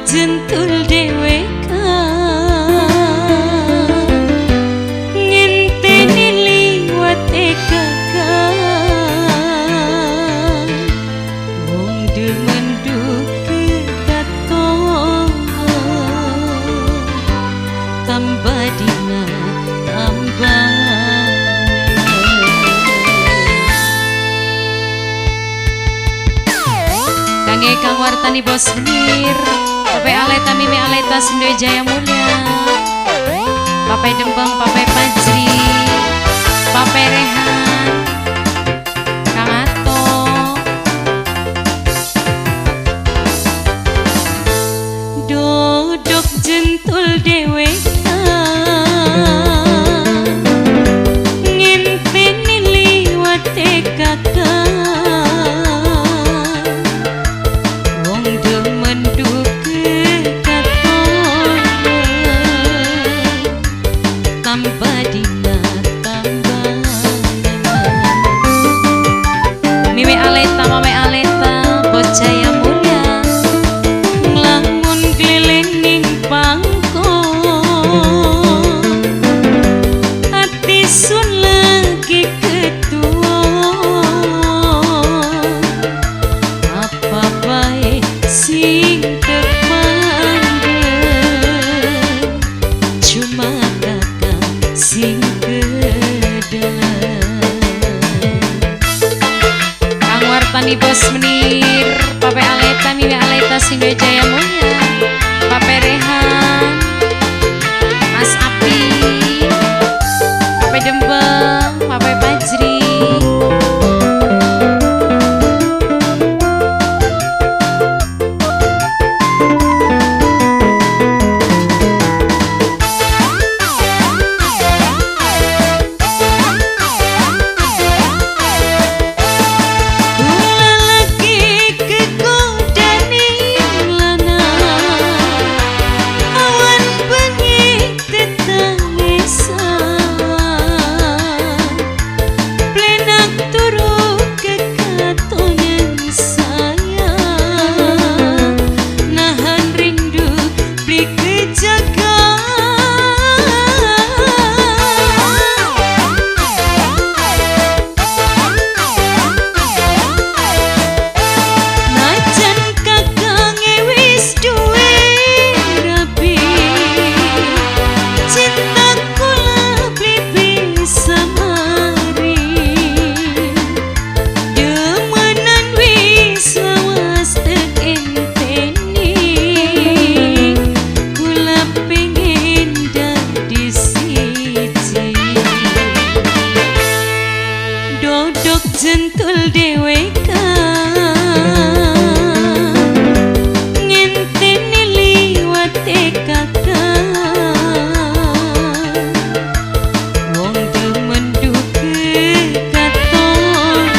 Jentul dhewe ngenteni liwate kakang wong demen duke katon tambah dina tambah. Kangge Kang Wartani Bos Menir, Pape Aleta Mimi Aleta Sendwe Jaya Mulia, Pape Dembang, Pape Pajri, Pape Rehan, Kang Ato. Dodok jentul dhewe ngenteni liwate kakang wong demen duke katon tambah dina tambah. Mimi Aleta, Mame Aleta, bocah yang mulia nglamun keliling ning pangkon ati sun lagi ketua apa bae sing kepandeng cuma kakak sing kedalan. Kang Wartani Bos Menir, Pape Aleta Mimi Aleta Sindwe Jaya Mulia, Pape Rehan, Mas Api, Pape Dembeng, Pape Pajri. Kula lagi kegodane lanang awan bengi tetangisan plenak turu kekatonan sayang nahan rindu beli kejaga. Najan kakange wis duwe rabi cinta kula beli bisa mari demenan wis lawas tek enteni kula pengen dadi siji. Dodok jentul dhewe ngenteni liwate kakang wong demen duke katon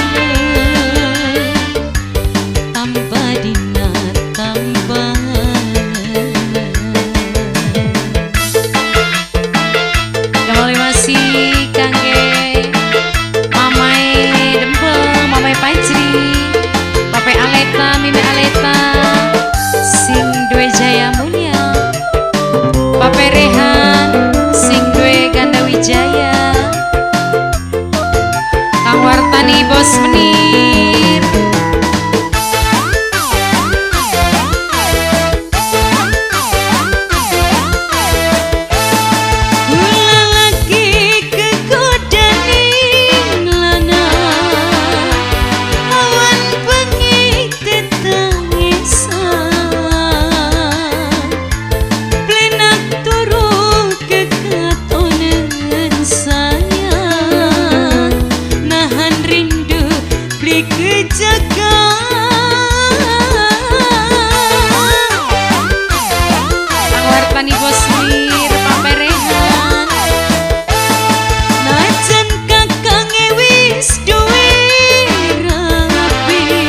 tambah dina tambah. Kembali masih kangge Mamai Dempeng, Mamai Pajri, Pape Aleta, Mimi Aleta, sing duwe Jaya Mulia, Pape Rehan, sing duwe Ganda Wijaya, Kang Wartani Bos Menir. Kula lagi kegodane lanang awan bengi tetangisan plenak turu kekatonan sayang nahan rindu beli kejaga. Kang Wartani Bos Menir, Pape Rehan. Najan kakange wis duwe rabi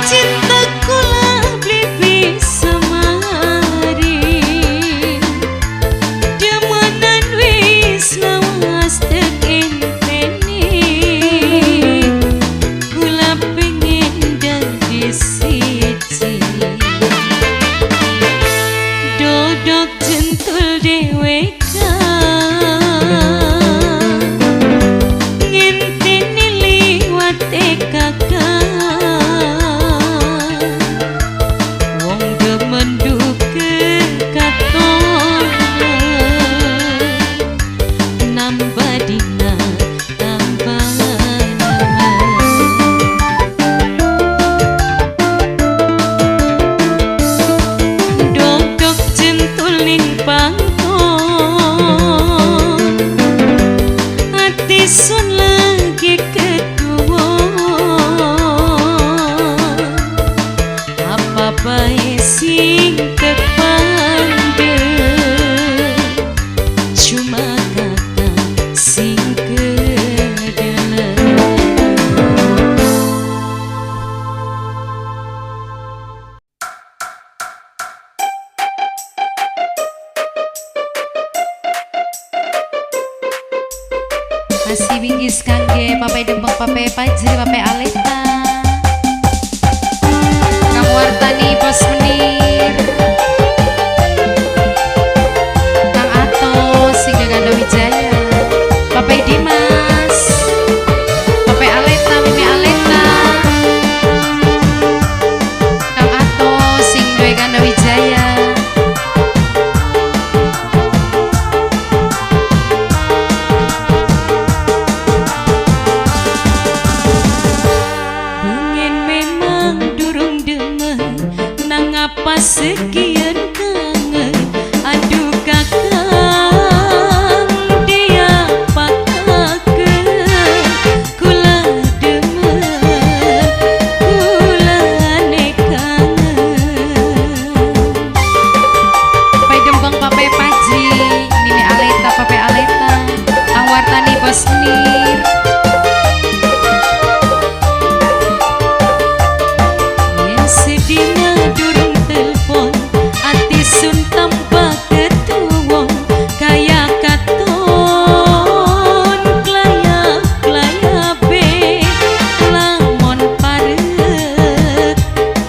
cinta kula beli bisa mari demenan wis lawas tek enteni kula pengen Winggis kangge Papai Dembeng, Papai Pajri, Papai Aleta, Kang Wartani Bos Menir, Kang Ato sing Ganda Wijaya, Papai Dimas, Papai Aleta, Mimi Aleta, Kang Ato sing duwe Ganda Wijaya. Bengen memang durung demen, nang apa sekian kangen. Aduh kakang dia pakaken, kula demen kula kangen. Papai Dembeng, Papai Pajri, Mimi Aleta, Papai Aleta, Kang Wartani Bos Menir. Yen sedina durung telepon, ati sun tambah ketuwon, kaya katon klayap-klayabe, lamun parek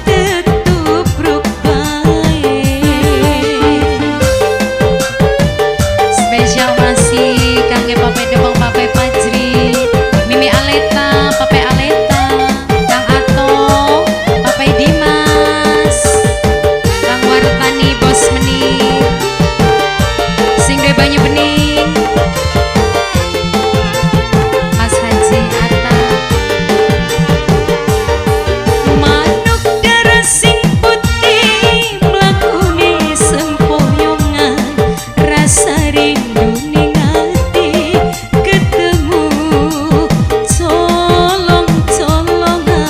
tetubruk bae. Spesial masih kangge Papai Dembeng, Papai Pajri, Mimi Aleta, Papai Aleta, Kang Ato, Papai Dimas, Kang Wartani Bos Menir, sing duwe banyu bening, Mas Haji Atta. Manuk dara sing putih mlakune sempoyongan, rasa rindu ning ati ketemu colong-colongan.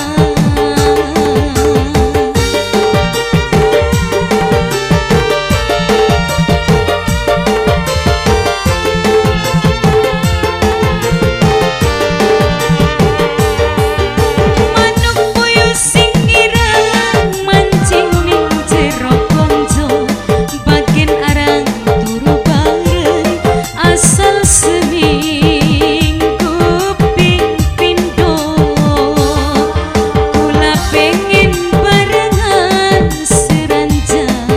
Manuk puyuh sing ireng mancing ning jero konjo, bagen arang turu bareng asal seminggu ping pindho. Kula pengen barengan seranjang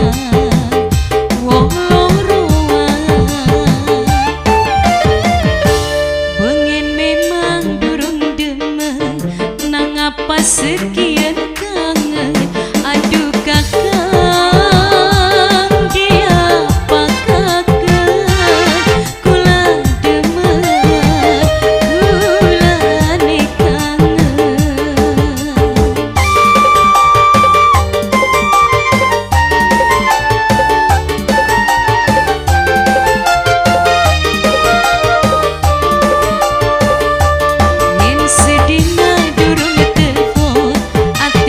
wong loroan. Bengen memang durung demen, nang apa sekian kangen. Aduh kakang dia pakaken, kula demen kula kangen. Yen sedina durung telepon, ati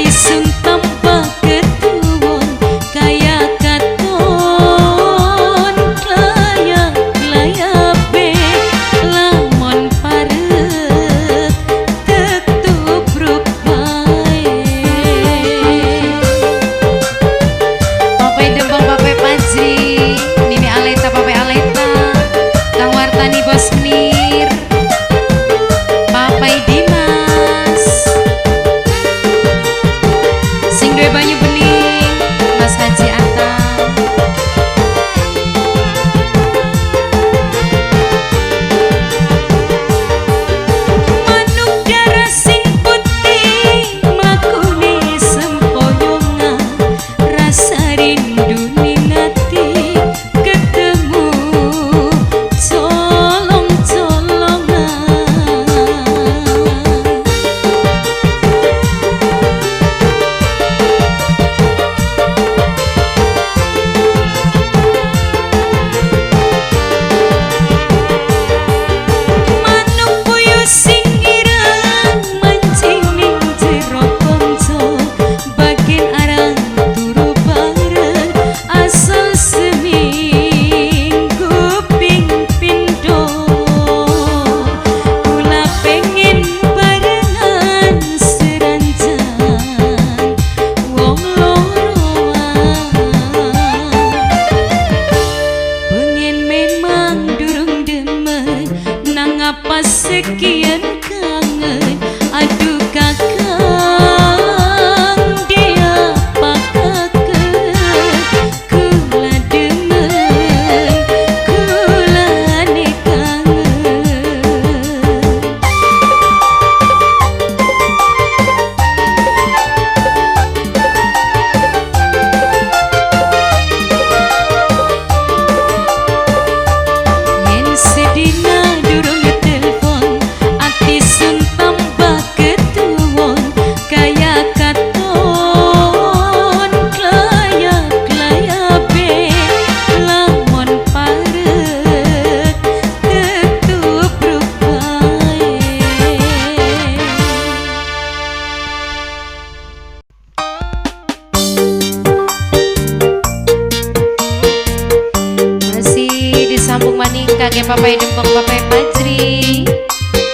Kage Papai Dembong, Papai Fajri,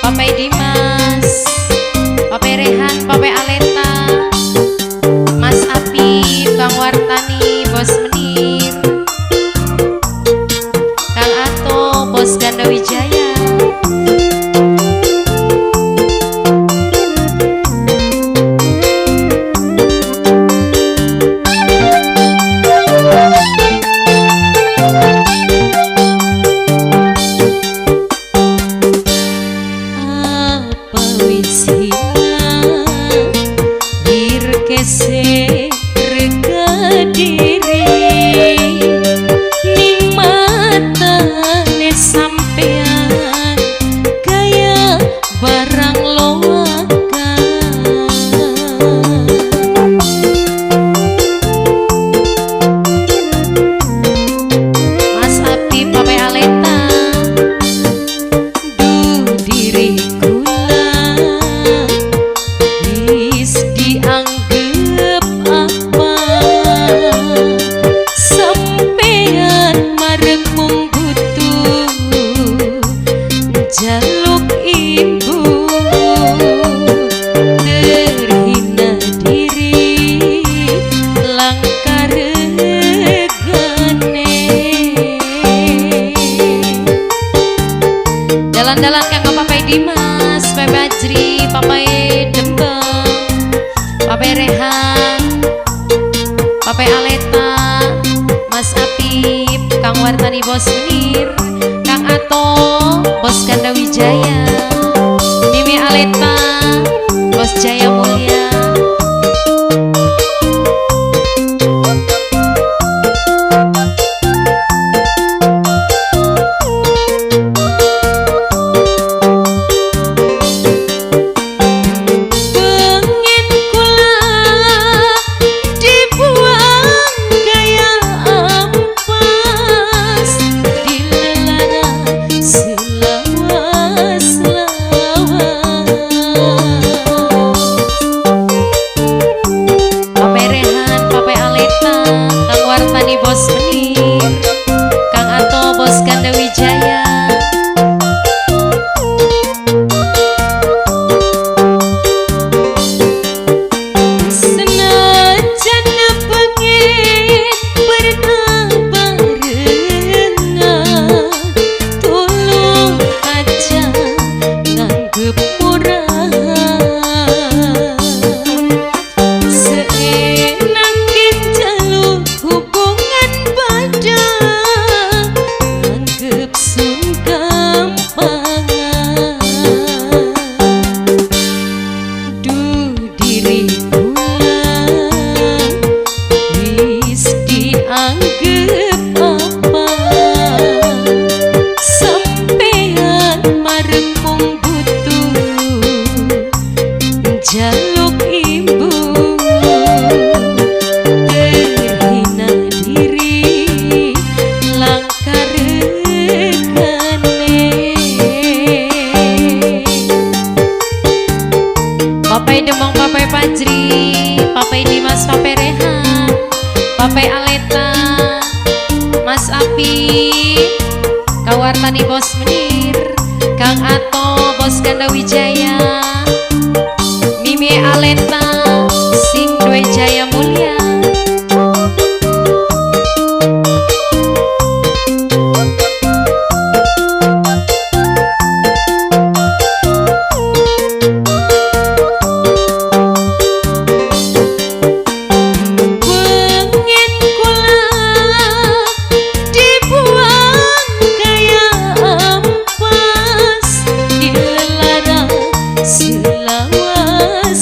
Papai Dimas, Papai Rehan, Papai Aleta, Mas Apip, Kang Wartani, Bos Menir, Kang Ato, Bos Ganda Wijaya. Jalan-jalan kanggo Papai Dimas, Papai Fajri, Papai Dembeng, Papai Rehan, Papai Aleta, Mas Apip, Kang Wartani, Bos Menir, Kang Ato, Bos Ganda Wijaya, Mimi Aleta, Bos Jaya Mulya. Bos Menir, Kang Ato, Bos Ganda Wijaya. Senajan pengen pernah barengan, tulung aja nganggep murah. Seenakin jaluk hubungan nganggep sun gampangan. Duh diri kula wis dianggep apa, sampean mareng mung butuh jaluk imbu. Terhina diri langka regane. Papai Demong, Papai Fajri, Papai Dimas, Papai Rehan, Papai Aleta, Mas Apip, Kang Wartani, Bos Menir, Kang Ato, Bos Ganda Wijaya, Mimi Aleta, sing duwe Jaya Mulya. Pengen kula dibuang kaya ampas, dilelara selawas-lawas.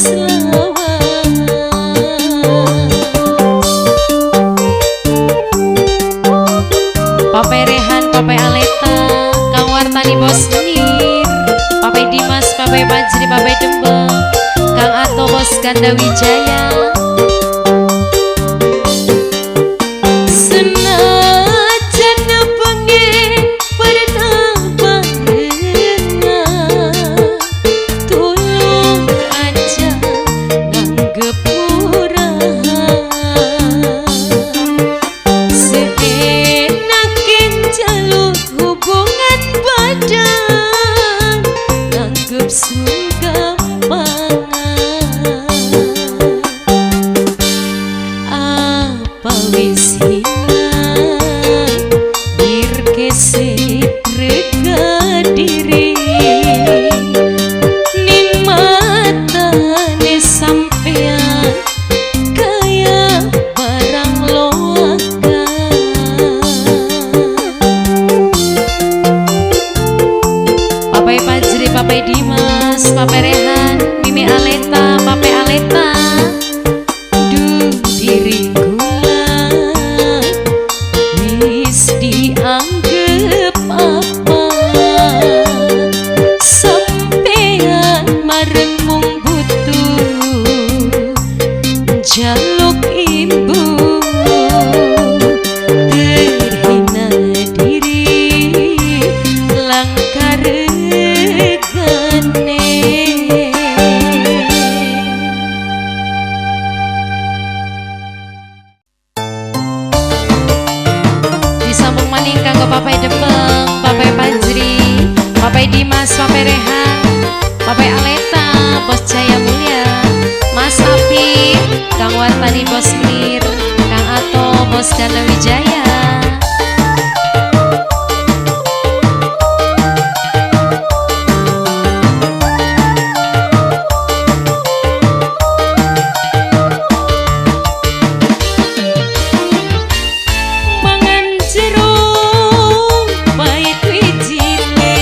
Papai Rehan, Papai Aleta, Kang Wartani, Bos Menir, Papai Dimas, Papai Fajri, Papai Dembeng, Kang Ato, Bos Ganda Wijaya. Senajan pengen pernah barengan, tulung aja nganggep murah. Seenakin jaluk hubungan Jaluk ibu terhina diri langka regane. Disambung maning kanggo Papai Depeng, Papai Panjri, Papai Dimas, Papai Rehan, Papai Aleta, Bos Jaya Mulia, Mas Api, Kang Wartani Bos Menir, Kang Ato Bos Dana Wijaya. Mangan jeruk pahit wijine,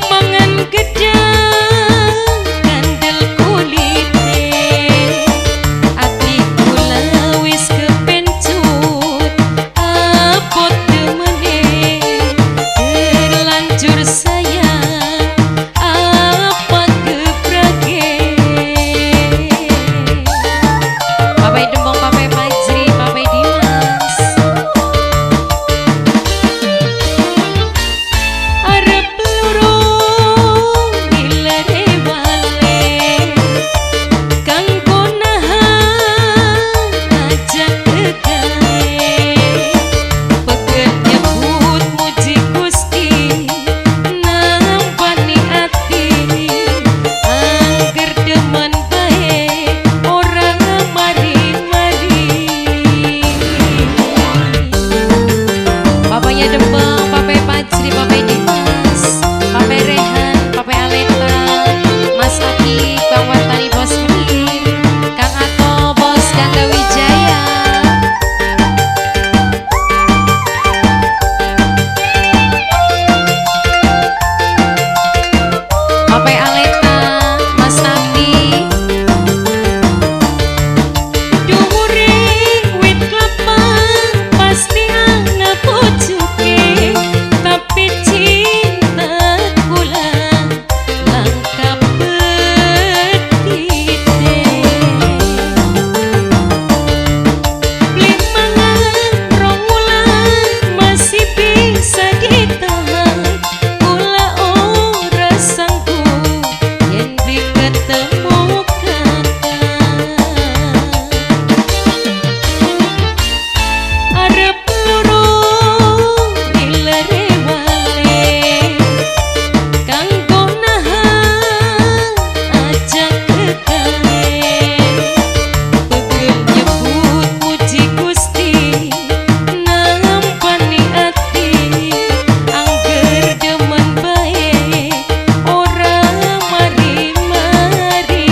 mangan gedang kandel kulite, ati kula wis kepencut abot demene, terlanjur sayang apa gebrage. Papai Dembong, Papai Fajri, Papai Dimas. Arep luru ngilare wale, kanggo nahan aja kegawe, pegel nyebut muji Gusti nampani ati, angger demen bae ora mari-mari. Papanya Dembeng, Papai Fajri, Papai Dimas, Papai Rehan, Papai Aleta, Mas Aki, Bang Wartani Bos Menir, Kang Ato Bos Ganda Wijaya. Papai Aleta, Mas Aki. Dhuwure wit klapa pasti ana pucuke, tapi cinta kula langka petite. Beli mangan rong wulan masih bisa ditahan, kula ora sanggup yen beli ketemu kakak. Arep luru ngilere wale, kanggo nahan aja kegawe, pegel nyebut muji Gusti nampani ati, angger demen bae ora mari-mari.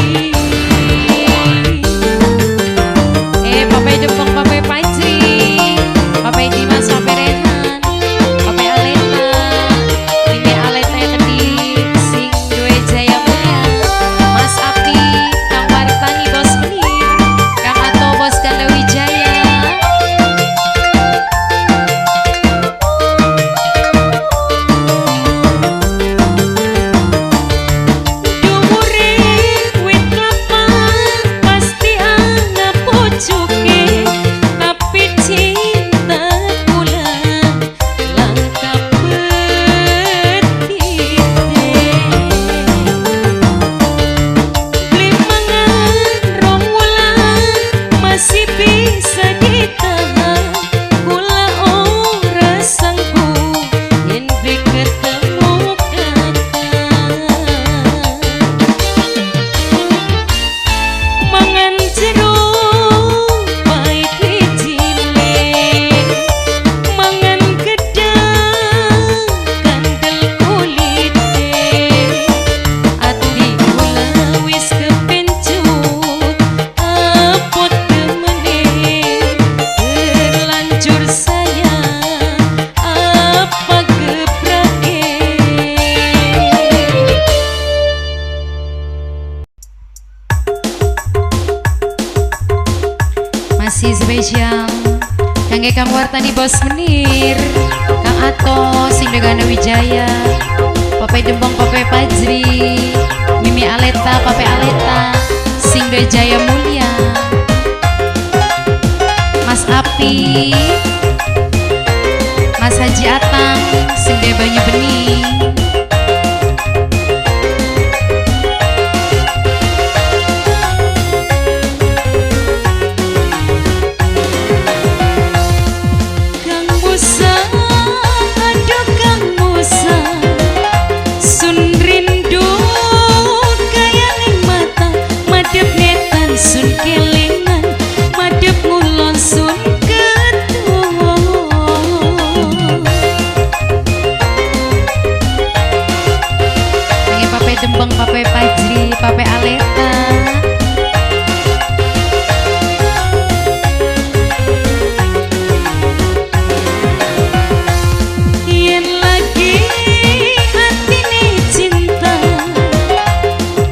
Papai Dempong, Papai Fajri, Papai Dimas, Papai Rehan, Papai Aleta, Mimi Aleta yang kedik, sing duwe Jaya Mulia, Mas Api, Kang Wartani Bos Menir, Kang Ato Bos Ganda Wijaya. Dhuwure wit klapa pasti ana pucuke, tapi cinta kula langka petite. Beli mangan rong wulan masih bisa ditahan, kula ora sanggup yen beli ketemu kakak. Mangan jeruk pahit wijine, mangan gedang kandel kulite, ati kula wis kepencut abot demene, terlanjur sayang apa gebrake. Masih spesial kangge Kang Wartani Bos Menir, Kang Ato sing Degana Wijaya, Papai Dembong, Papai Fajri, Mimi Aleta, Papai Aleta, sing Jaya Mulia. Api, Mas Haji Atang sing duwe banyu bening. Kang Musa, aduh Kang Musa, sun rindu kayaning mata, madep ngetan sun kelingan, madep ngulon sun ketuwa. Kangge Pape Dembeng, Pape Pajri, Pape Aleta. Yen lagi atine cinta,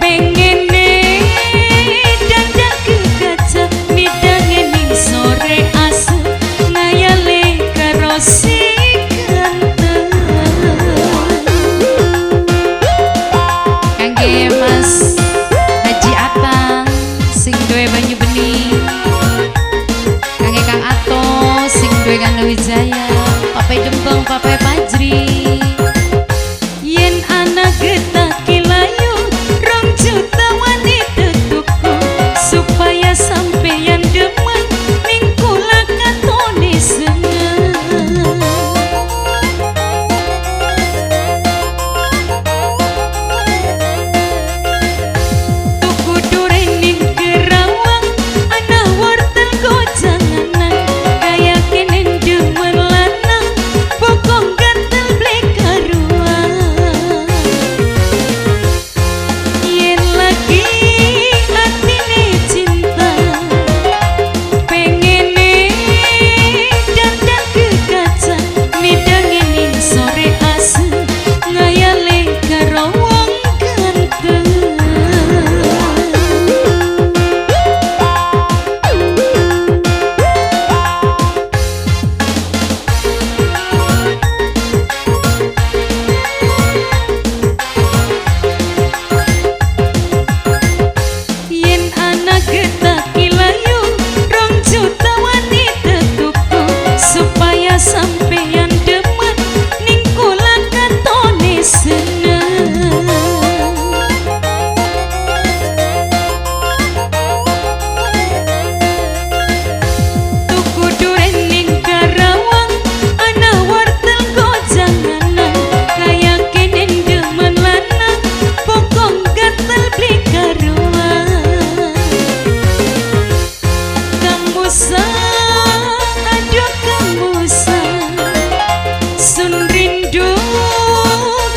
pengene dandan ke kaca, midange ning sore ase, ngayale karo si ganteng. Kangge Mas Haji Atang sing duwe banyu bening, kangge Kang Ato sing duwe Ganda Wijaya, Pape Dembeng, Pape Pajri. Yen ana getah kilayu, 2 juta wani tuku, supaya sampeyan demen ning kula katone seneng. Tuku duren ning Kerawang, ana wortel gojanganan, kaya kene demen lanang, bokong gatel blek karuan. Yen lagi atine cinta, pengene dandan ke kaca, midange ning sore ase, ngayale karo wong ganteng. Yen ana getah kilayu, 2 juta wani tuku, supaya sampeyan demen ning kula katone seneng. Tuku duren ning Karawang, ana wortel gojanganan, kaya kene demen lanang, bokong gatel beli karuan. Kang Musa, aduh Kang Musa, sun rindu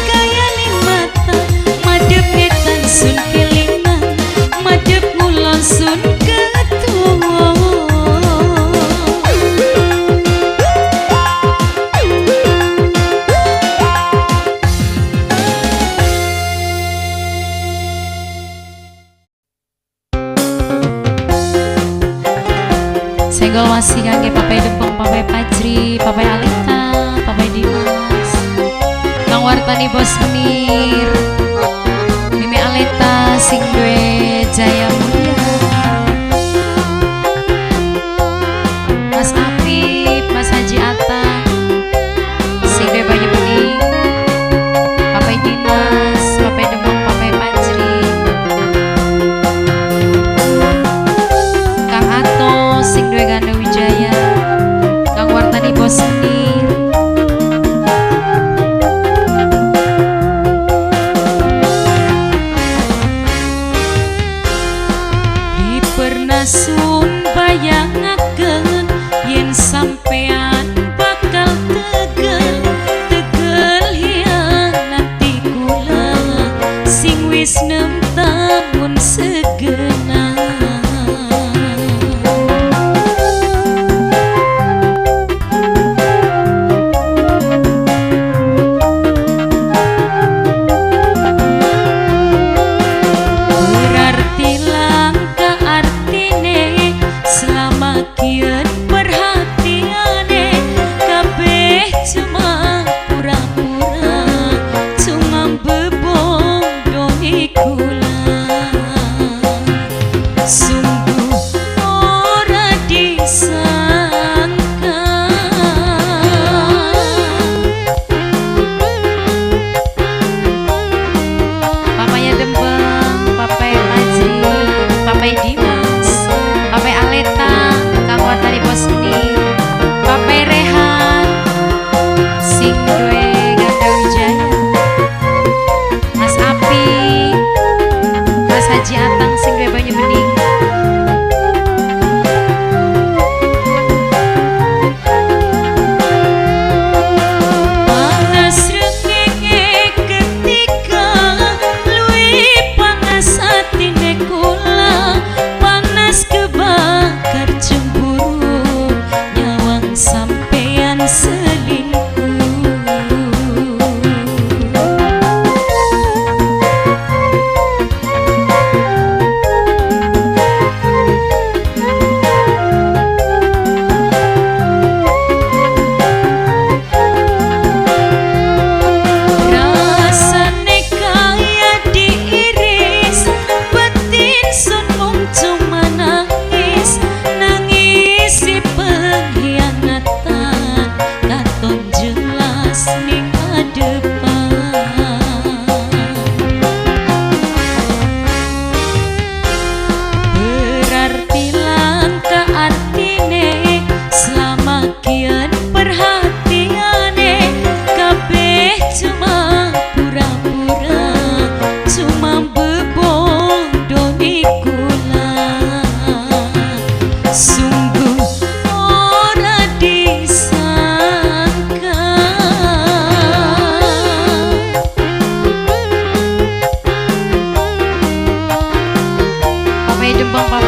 kayaning mata, madep ngetan sun kelingan, madep ngulon sun ketuwa. Senggol masih kangge Pape Dempong, Pape Pajri, Pape Alita, Pape Dimas, Kang Wartani Bos Menir, Mimi Aleta sing duwe Jaya Mulia, Mas Apip, Mas Haji Atang sing duwe banyu bening, Pape Dimas, Pape Dempong, Pape Pajri, Kang Ato sing duwe Ganda Wijaya, Kang Wartani Bos Menir. Di pernah sun bayangaken yen sampean bakal tegel tegel hianati kula sing wis 6 tahun segenap. Berarti langka artine selama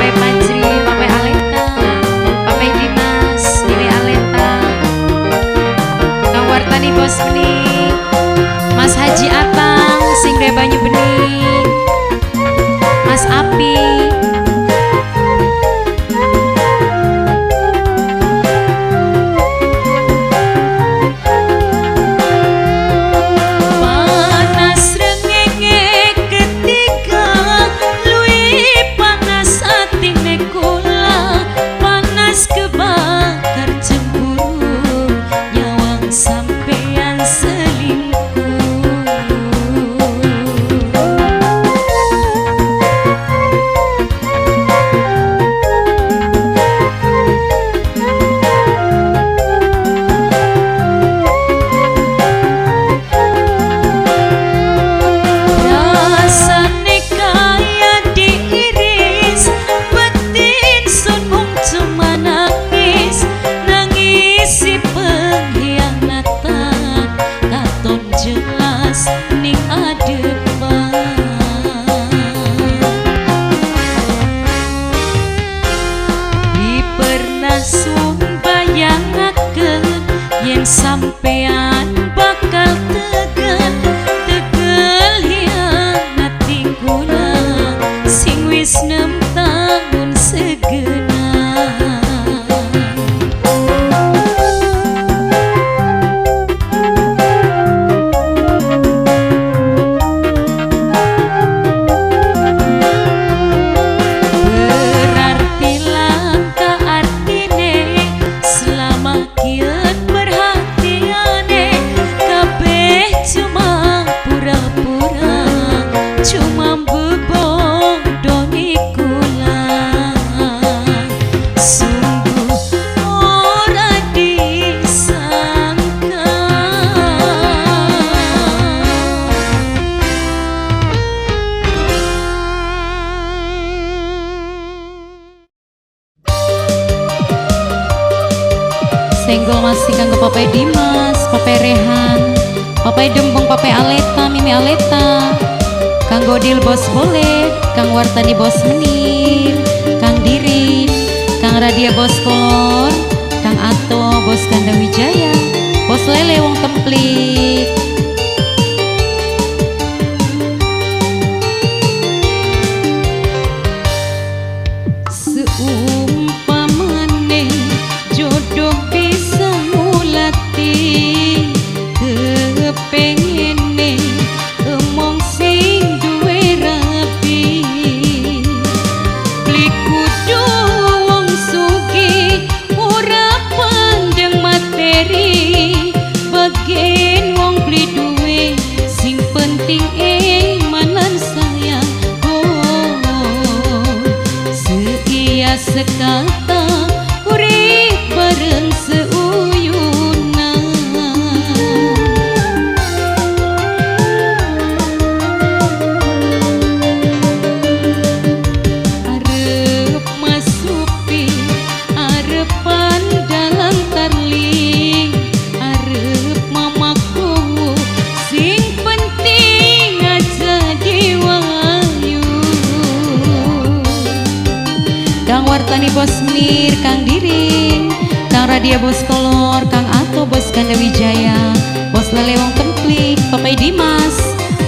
Papai Pajri, Papai Aleta, Papai Dimas, Mimi Aleta, Kang Wartani Bos Bening, Mas Haji Atang sing duwe banyu bening, Mas Api. Panas rengenge ketika luwih panas atine kula, panas kebakar cemburu nyawang sampean selingkuh. Rasane kaya diiris batin sun mung cuma nangis, nangisi pengkhianatan katon jelas ning adepan. Di pernah sun bayangaken yen sampean bakal tegel tegel hianati kula sing wis 6 tahun segena. Berarti langka artine selama kian perhatiane kabeh cuma pura-pura, cuma bebodoni kula. Sungguh ora disangka. Senggol masih kanggo Papai Dimas, Papai Rehan, Papai Dembong, Papai Aleta, Mimi Aleta, Kang Godil Bos Boleh, Kang Wartani Bos Menir, Kang Dirin, Kang Radia Bos Kolor, Kang Ato Bos Kanda Wijaya, Bos Lele Wong Templik. Seumpamane jodoh bisa ngulati kepengene emong sing duwe rabi, beli kudu wong sugih ora pandeng materi, bagen wong beli duwe sing penting iman lan sayang. Oh, seia sekata urip bareng seuyunan. Arep masupi arepan dalan tarling, arep mamaku sing penting aja diwayu. Kang Wartani Bos Menir, Kang Dirin, Kang Radia Bos Kolor, Kang Ato Bos Kanda Wijaya, Bos Lele Wong Templik, Papai Dimas,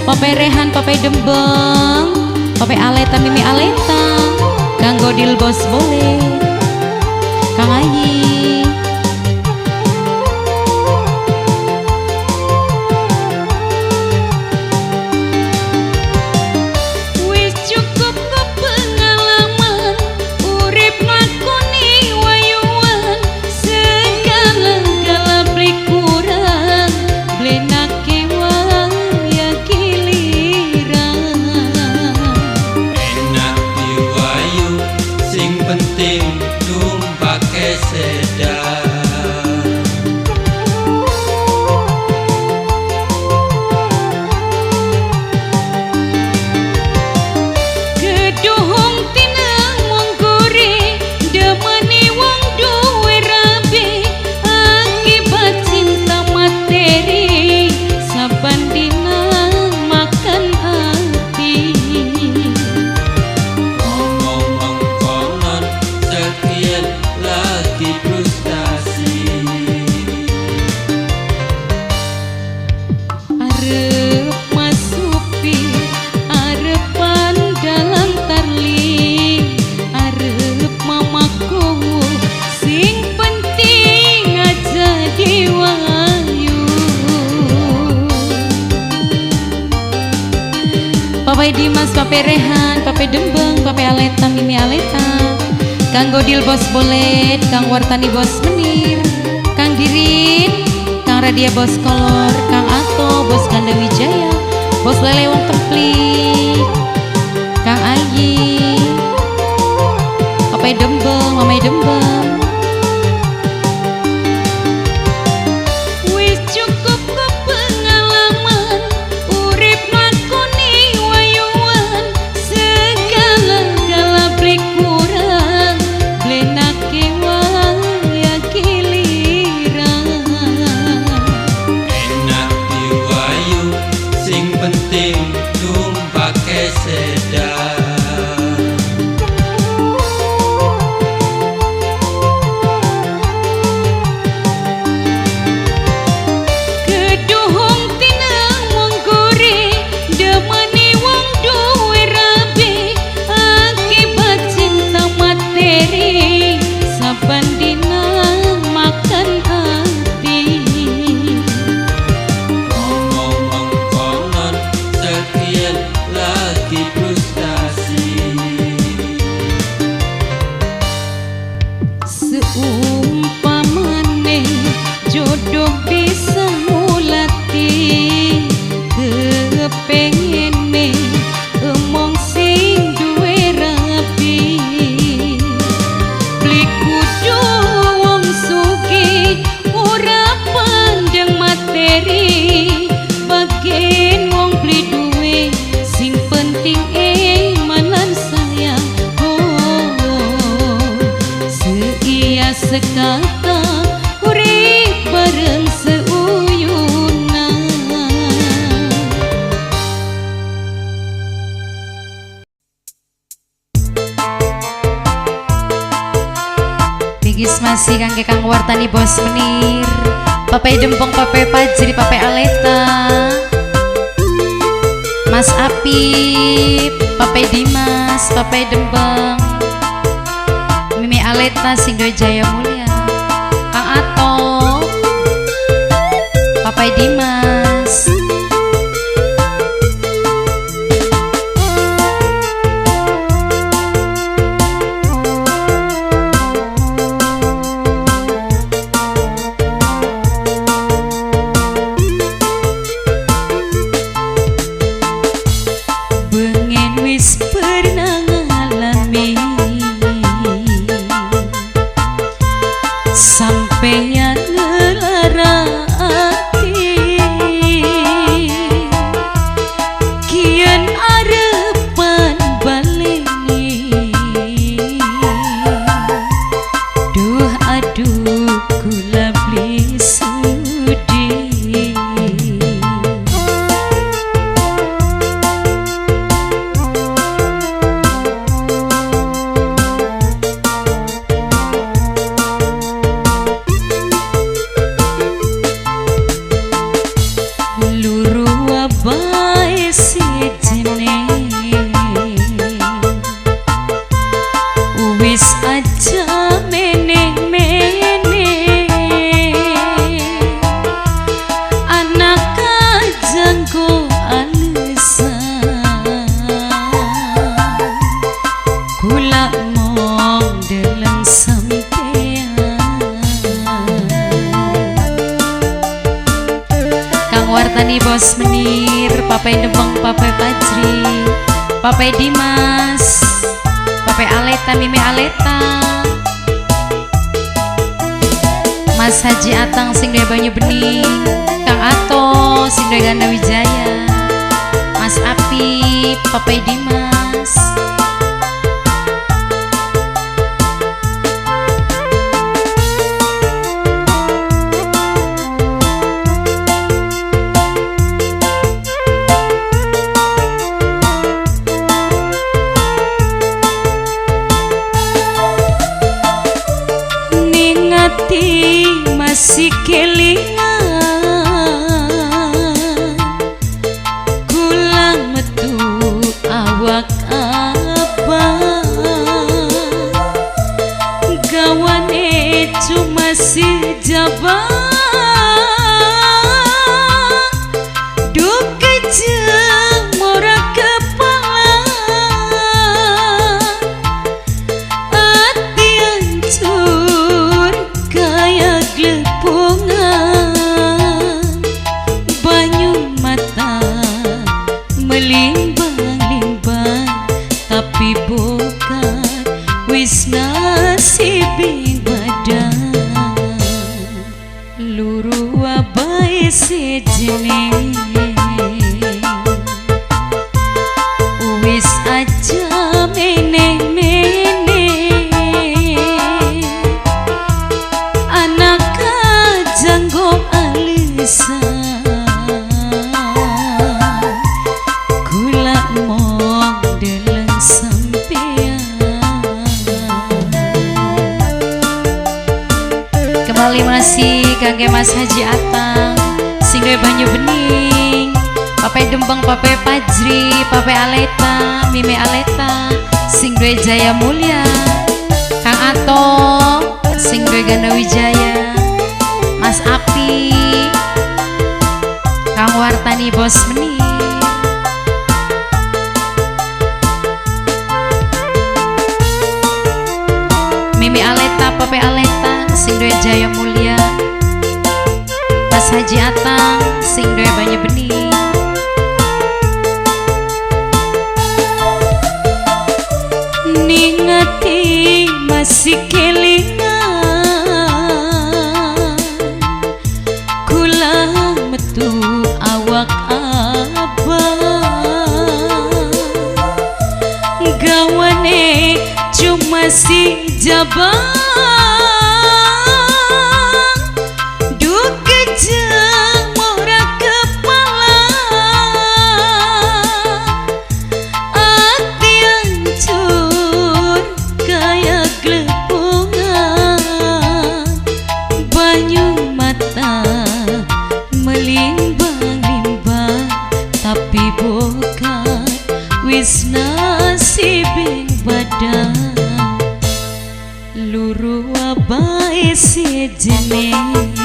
Papai Rehan, Papai Dembeng, Papai Aleta, Mimi Aleta, Kang Godil Bos Boleh, Kang Ayi. Wis cukup kok pengalaman urip nglakoni wayuan, segala-gala beli kurang blenake waya giliran. Enak diwayu sing penting numpake sedan. Keduhung tineng wong guri demeni wong duwe rabi, akibat cinta materi saban dina makan hati. Ngomong mengkono Pape Rehan, Pape Dembeng, Pape Aleta, Mimi Aleta, Kang Godil Bos Bolet, Kang Wartani Bos Menir, Kang Dirin, Kang Radia Bos Kolor, Kang Ato, Bos Ganda Wijaya, Bos Lele Wong Templik, Kang Ayi, Pape Dembeng, Mame Dembeng. Wis cukup pengalaman urip nglakoni wayuan, segala-gala beli kurang blenake waya giliran. Enak diwayu sing penting tumpake sedan. Keduhung tineng wong gore, demeni wong duwe rabi, akibat cinta materi saban dina makan hati. Ngomong konon sekian lagi frustasi. Seumpamane jodoh bisa ngulati, kepengene emong sing duwe rabi, beli kudu wong sugih ora pandeng materi, bagen wong beli duwe sing penting iman lan sayang. Oh, seia sekata urip bareng seuyunan. Bigis masih kangge Kang Wartani Bos Menir, Pape Dempong, Pape Pajri, Pape Aleta, Mas Apip, Pape Dimas, Pape Dembeng, Mimi Aleta Singdo Jaya Mulia, Kang Ato, Papai Dimas. Bengen wis pernah ngalami sampeyan ngelara ati, kian arepan baleni, duh aduh kula beli sudi. Luru wabae sijine wis aja meneh-meneh, anak aja nggo alesan, kula mong deleng sampean. Kang Wartani Bos Menir, Pape Dembeng, Pape Pajri, Pape Dimas, Pape Aleta, Mimi Aleta, Mas Haji Atang sing duwe banyu bening, Kang Ato sing duwe Ganda Wijaya, Mas Apip, Pape Dimas. Ning ati masih kelingan, kula metu awak abang, gawane cuma si jabang, duh kejem ora kepalang. wis nasibing badan luru abae sejene wis aja mene-mene anak janggo alisan kula mong deleng sampean. Kembali masih kangge Mas Haji Atang sing duwe banyu bening, Pape Dembeng, Pape Pajri, Pape Aleta, Mime Aleta sing duwe Jaya Mulya, Kang Ato sing duwe Ganda Wijaya, Mas Api, Kang Wartani Bos Menir. Mimi Aleta, Pape Aleta sing duwe Jaya Mulya, Mas Haji Atang sing duwe banyu bening. Ningati masih kelingan kula metu awak abang gawane cuma si jabang duh kejang ora kepala ati hancur kaya glepungan banyu mata melimbang-limbang tapi bukan wis nasibing badan luru abae sejene.